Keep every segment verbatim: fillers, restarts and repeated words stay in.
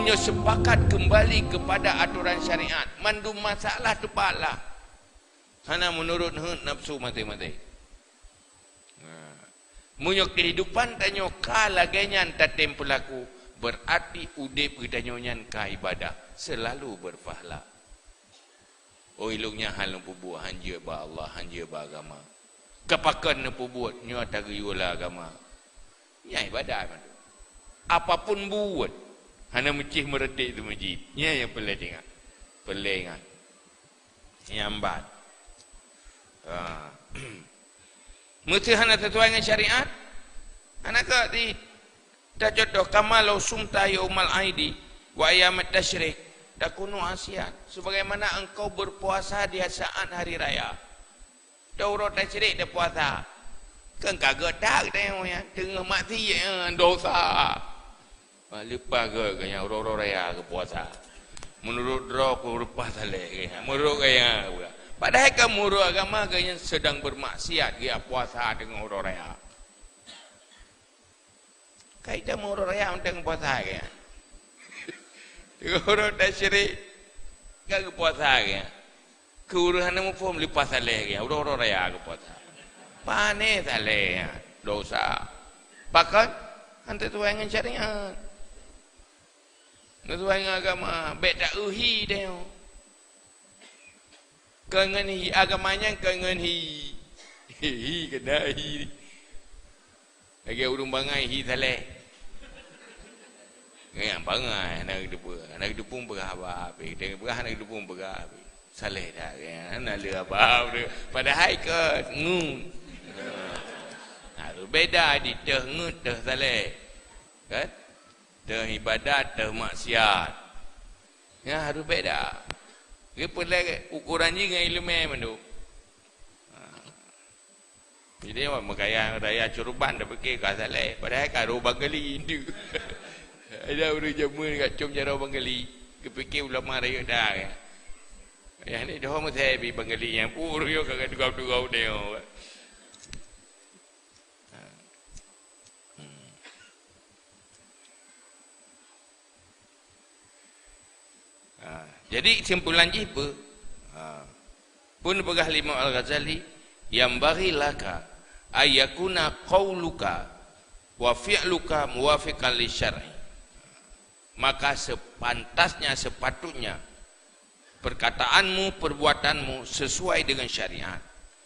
Meunyoe sepakat kembali kepada aturan syariat, mandum masalah teupatlah. Hana meunurot heuet nafsu maté-maté. Nah, meunyoe keuhidupan tanyoe ka lagée nyan tatem peulaku, beurati udeb geutanyoe nyan ka ibadah, seulalu beurpahala. Oh, ilong nyan hana neupeubuet, hanjeuet bak Allah, hanjeuet bak agama. Kapakon neupeubuet, nyoe ata geuyue lam agama. Nyan ibadat mandum. Apapun buet, hana meucih meureudek teumeujid. Nyan nyang peureulée teuingat. Peureulée ingat. Nyang ban. Ha. Meuseuh hana sesuai ngon syariat, hana keu di. Tacontoh, kama lau sumta yaumal aidi wa ayyamit tasyrik takunu asian. Sebagaimana engkau berpuasa di saat hari raya. Tau uroe tasyrik tapuasa. Kan ka geutak tengok ya, teungoh maksiat, eh, dosa. Leupah geuh geuhnyan uroe-uroe raya geupuasa. Meunurot droe ku leupah saleh geuhnyan. Meunurot gaya. Padahai kan meunurot agama geuhnyan sedang bermaksiat geupuasa teungoh uroe raya. Kai ta meunurot raya mantong puasa geuhnyan. Teungoh uroe tasyrik ka geupuasa geuhnyan. Keu ureuëng hana muphom leupah saleh geuhnyan, uroe-uroe raya geupuasa. Pane saleh nyan, dosa. Pakon? Hana sesuai ngon syariat. Hana sesuai ngon agama, bék ta-eu hi tanyoe. Kon ngon hi, agama nyan kon ngon hi. Hi keunan hi. Lagée ureuëng bangai hi saleh. Nyang bangai hana geuteupeue, hana geuteupeue peugah haba habéh. Teupeugah hana geuteupeue peugah habéh. Saleh that, hana le haba. Padahai kon ngeut. Harôh beda di teuh ngeut, teuh saleh. Kan? Teuh ibadat, teuh maksiat. Nyan harôh beda. Geupeulée ukoran jih ngon iéleumé mandum. Ha. Jadi, awak meukaya raya curban, tapike ka saleh, padahai ka rôh Banggali indeuek. Ada ureuëng jameun ka com jaroe Banggali, geupike ulama rayeuk that. Yah ni doh meusebi Banggali nyang pun ureuëng nyoe ka tugau-tugau nyoe. Ha. Hmm. Ha, jadi kesimpulan jih peue? Ha. Peue neupeugah lé Imam Al-Ghazali, "Yanbaghi laka ayyakuna qauluka wa fi'luka muwafiqan li syar'i." Maka sepantasnya, sepatutnya perkataanmu, perbuatanmu sesuai dengan syariat.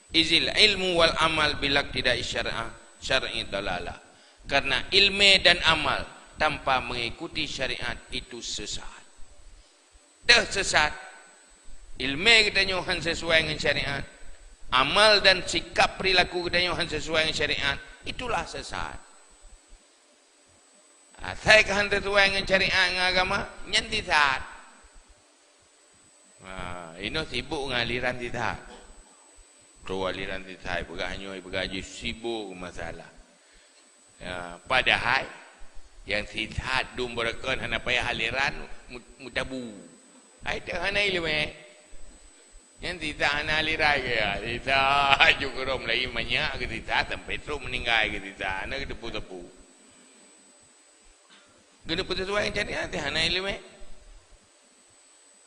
Izil ilmu wal amal bila tidak syariah, syar'i dalalah. Karena ilmu dan amal tanpa mengikuti syariat itu sesat. Teuh sesat. Ilmu geutanyoe han sesuai dengan syariat. Amal dan sikap perilaku geutanyoe han sesuai dengan syariat. Itulah sesat. Asai ka han sesuai ngon syariat, ngon agama, nyan sisat. Ha, inoe sibuk ngon aliran sisat. Tu aliran sisat, peugah nyoe, peugah jih, sibuk masalah. Ya, padahai nyang sisat dum beureukan hana payah aliran mu-, meutabu. Hai teuh hana iéleumé. Nyan sisat hana aliran geuh, sisat ju keurong meulayeue manyak geuh sisat sampai trok meuninggai geuh sisat, hana geuteupeue-teupeue. Keuneuk peuseusuai ngon syariat teuh hana iéleumé.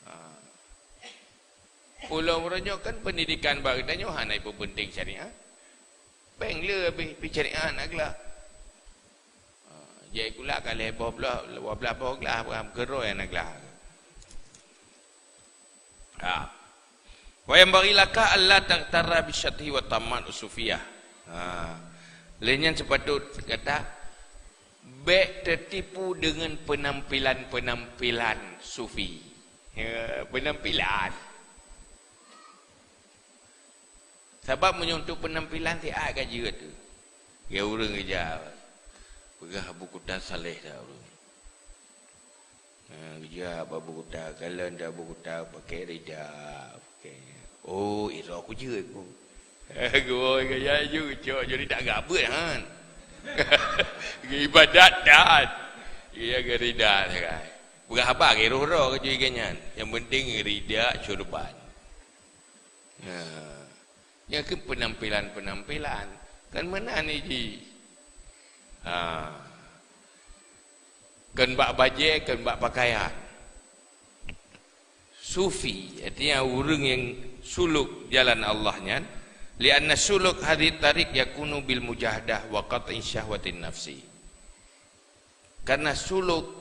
Ha. Ulôn uroe nyoe kan peundidikan bak geutanyoe hana ipeupeunténg syariat. Péng le habéh pih syariat hana glah. Ha, jai kula ka lhée boh bloh, dua blaih boh glah, keurôi hana glah. Ha. Wa yanbaghi laka alla taghtarra bisyathihi wa tamat usufiyah. Ha. Lé nyan seupatôt gata bék teutipu deungon peunampilan-peunampilan sufi. Ya, peunampilan. Sabab meunyoe untuk peunampilan siat ka jeuet tu. Ya ureuëng ija peugah Abu Kuta saleh dah ureuëng. Ha, geujak bak Abu Kuta, kalon di Abu Kuta pakai rida, pakai. Oh, ira ku jeuet ku. Geuwoe gaya ju cok jadi tak gabut han. Geuibadat dah. Iya geuh rida sagai. Peugah haba geuh roh-roh keu jih geuh nyan. Yang penting rida syurban. Nah, nyan keuh peunampilan-peunampilan. Kan meunan jih. Ha. Kön bak bajée, kön bak pakaian. Sufi, artinya ureuëng nyang suluk jalan Allah nyan, lianna suluk hadhihi tariq yakunu bil mujahadah wa qat'i syahwatin nafsi. Karena suluk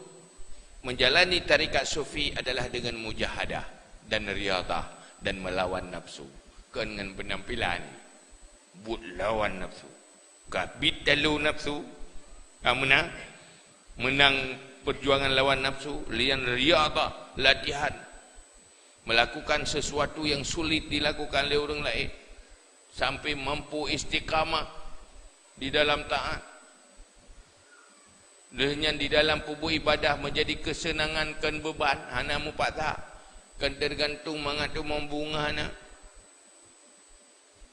menjalani tarikat sufi adalah dengan mujahadah dan riyadah dan melawan nafsu. Kön ngon penampilan, buet lawan nafsu. Ka bit talu nafsu, ka meunang, meunang perjuangan lawan nafsu, lian riyadah, latihan. Melakukan sesuatu yang sulit dilakukan oleh orang lain. Sampai mampu istiqamah di dalam taat. Lheueh nyan di dalam peubuet ibadah menjadi kesenangan, kön beuban, hana mupaksa, kön tergantung mangat teuma bungah na.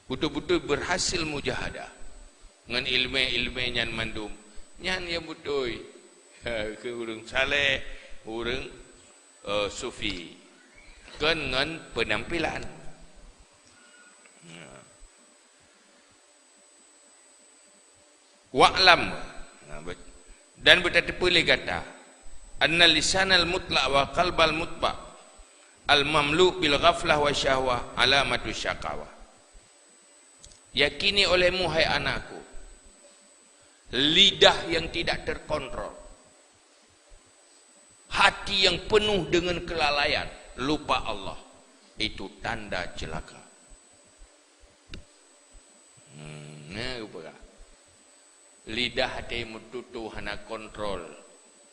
Beutôi-beutôi berhasil mujahadah ngon ilmé-ilmé nyan mandum. Nyan nyang beutôi keu ureuëng saleh, ureuëng, eh, sufi. Kön ngon penampilan. Ya. Wa'lam, dan beutateupeue lé gata, anna lisanal mutlaq wa qalbal mutbaq al mamlu bil ghaflah wa syahwah alamatu syaqawah. Yakini olehmu, hai anakku, lidah yang tidak terkontrol, hati yang penuh dengan kelalaian, lupa Allah, itu tanda celaka. Hmm, nah, peugah. Lidah até meututoe hana kontrol,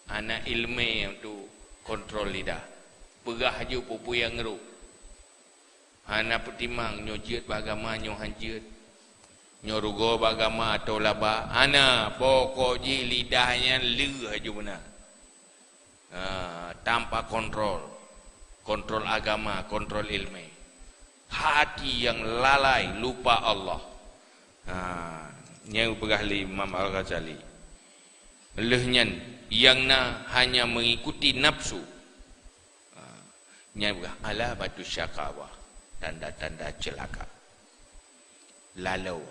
hana ilmé untuk kontrol lidah. Peugah aju peue-peue nyang rôh. Hana peutimang nyoe jeuet bak agama, nyoe han jeuet. Nyoe rugoe bak agama atawa laba. Hana, pokok jih lidah nyan leuh aju meunan. Ha, tanpa kontrol. Kontrol agama, kontrol ilmé. Hati yang lalai, lupa Allah. Ha, nyang peugah lé Imam Al-Ghazali. Lheueh nyan, nyang na hanya mengikuti nafsu. Ha, nyan peugah alamatu syaqawah, tanda-tanda celaka. Lalu.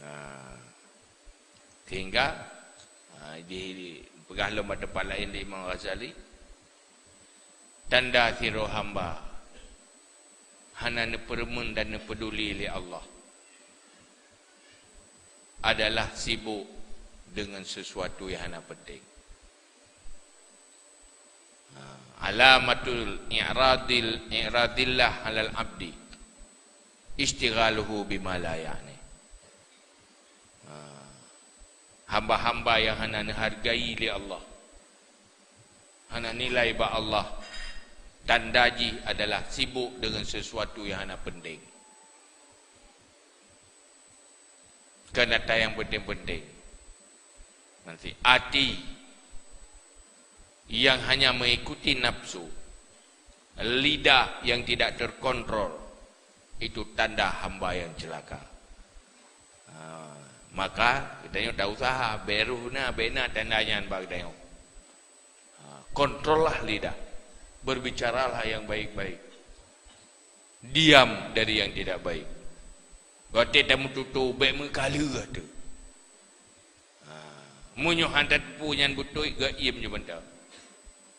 Ha, sehingga, ha, di, di, peugah lom bak teumpat laén lé Imam Ghazali, tanda sidroe hamba hana neupeureumeun dan neupeuduli lé Allah adalah sibuk dengan sesuatu yang hana penting. Ha, alamatul i'radil, i'radillah 'alal 'abdi istighaluhu bima la ya'ni. Ha, hamba-hamba yang hana neuhargai lé Allah, hana nilai bak Allah, tanda jih adalah sibuk dengan sesuatu yang hana penting. Kön ata nyang penting-penting. Nanti hati yang hanya mengikuti nafsu, lidah yang tidak terkontrol, itu tanda hamba yang celaka. Ha, maka geutanyoe ta usaha, bèk rôh na, bèk na tanda nyan bak geutanyoe. Ha, kontrollah lidah. Berbicaralah yang baik-baik. Diam dari yang tidak baik. Watèe tameututoe, bèk meukaleuh teuh. Ha, meunyoe hana tateupeue nyan beutôi, geuiem ju mantong.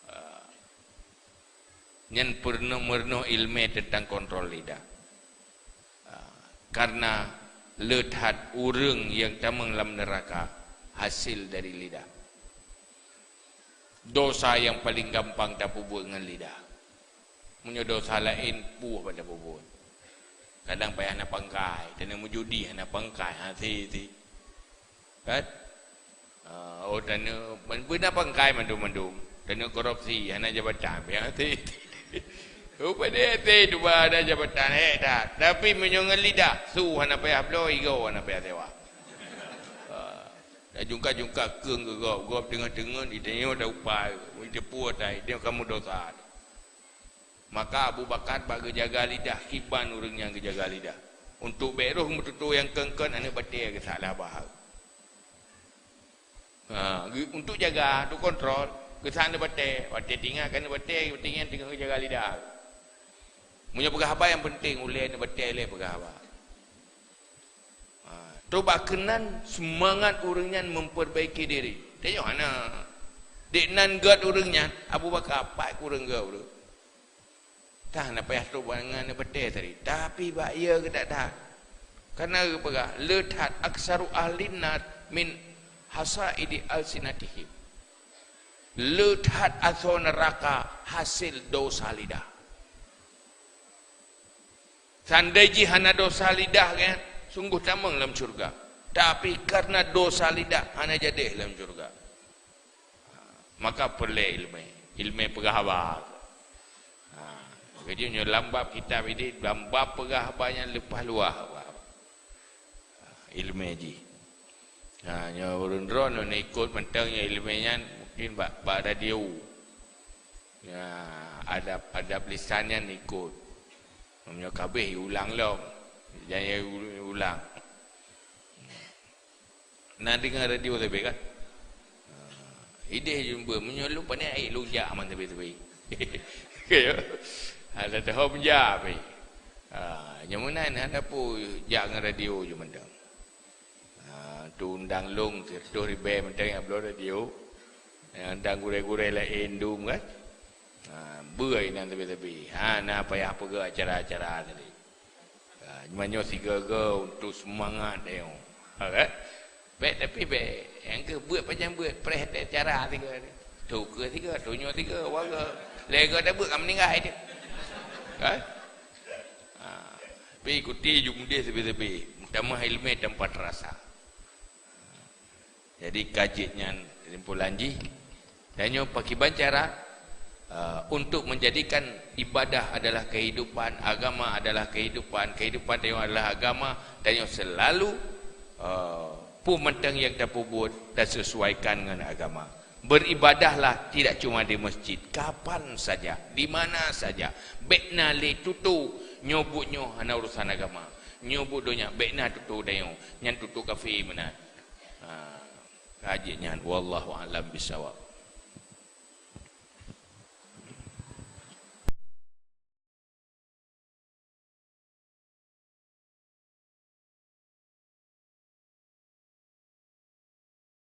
Ha, nyan peurunoe-meurunoe ilmé teuntang kontrol lidah. Ha, karena le that ureuëng nyang tamong lam neuraka hasil dari lidah. Dosa nyang paleng gampang tapeubuet ngon lidah. Meunyoe dosa laén, peue ban tapeubuet. Kadang payah na pangkai, taneuk meujudi hana pangkai, ha, si, si. Kan? Ah, oh, taneuk, beuna pangkai mandum-mandum. Taneuk korupsi, hana jabatan, payah si, si. Rupanya si tuba hana jabatan, hék that. Tapi meunyoe ngon lidah, su hana payah bloe, igoe hana payah sewa. Ah, dak jungkat-jungkat keueng keu gob, gob teungeut-teungeut, jitanyong dak upai, jiteupeue ata, jitanyong kamoe dosa. Maka Abu Bakar bak geujaga lidah, kiban ureuëng nyang geujaga lidah. Untuk bèk rôh meututoe nyang kön-kön, aneuk batèe geusak lam bahar. Ha, geu-, untuk jaga, untuk kontrol, geusak aneuk batèe. Watèe teuingat keu aneuk batèe, watèe nyan teungoh geujaga lidah. Meunyoe peugah haba nyang penting, ulèe aneuk batèe lé peugah haba. Ha, trôh bak keunan seumangat ureuëng nyan memperbaiki diri. Tanyoe hana. Dek nan gét ureuëng nyan, Abu Bakar, pat kureueng gét ureuëng. Tah na payah trok bangai neupeuteh tadi. Tapi bak ye geudak that. Karena geupeugah, le that aksaru ahlin nar min hasaidi alsinatihim. Le that asoe neuraka hasil dosa lidah. Seandai jih hana dosa lidah, kan, sungguh tamong lam syurga. Tapi karena dosa lidah hana jadi lam syurga. Maka peureulée iéleumé, iéleumé peugah haba. Ha, jadi nyoe lam bab kitab ini, lam bab peugah haba nyan leupah luah haba. Ha, iéleumé jih. Ha, nyoe ureuëng droeneuh ikot mantong nyoe iéleumé nyan mungkin bak, bak radio. Ya, adab-adab lisan nyan ikot. Meunyoe kabeh ulang lom. Jangan ulang. Na deungoe radio sabe kan? Ha, ideh jumpa, meunyoe lôn pane ai lôn jak man sabe-sabe. Okey, ya. Ada tahom jak pi. Ha, nyang meunan hana peue jak ngon radio je mantong. Ha, tu undang lôn siratoh ribée mantong nyang bloe radio. Nyang undang gurée-gurée laén dum kan? Ha, beue inan sabe-sabe. Ha, na payah peugah acara-acara tadi. Ha, nyoe sigoe-goe untuk semangat tanyoe. Ha, kan? Bék, tapi bék. Nyang keu beuet pajan beuet, preh teuh cara tiga ni. Tu ke tiga, tu nyoe tiga, waga. Lego dah beuet ka meninggai dia. Kan? Ha. Tapi ikuti jumudeh sabe-sabe. Meutamah iéleumé tanpa terasa. Jadi, ka jeuet nyan kesimpulan jih. Tanyoe pakriban cara, eh, untuk menjadikan ibadah adalah kehidupan, agama adalah kehidupan, kehidupan tanyoe adalah agama, tanyoe selalu, eh, peue mantong nyang tapeubuet tasesuaikan ngon agama. Beribadahlah tidak cuma di masjid, kapan saja, di mana saja. Bék na lé tutoe, nyoe buet nyoe hana urusan agama. Nyoe buet donya, bék na tutoe tanyoe, nyan tutoe kafé meunan. Ha, ka jeuet nyan, wallahu a'lam bissawab.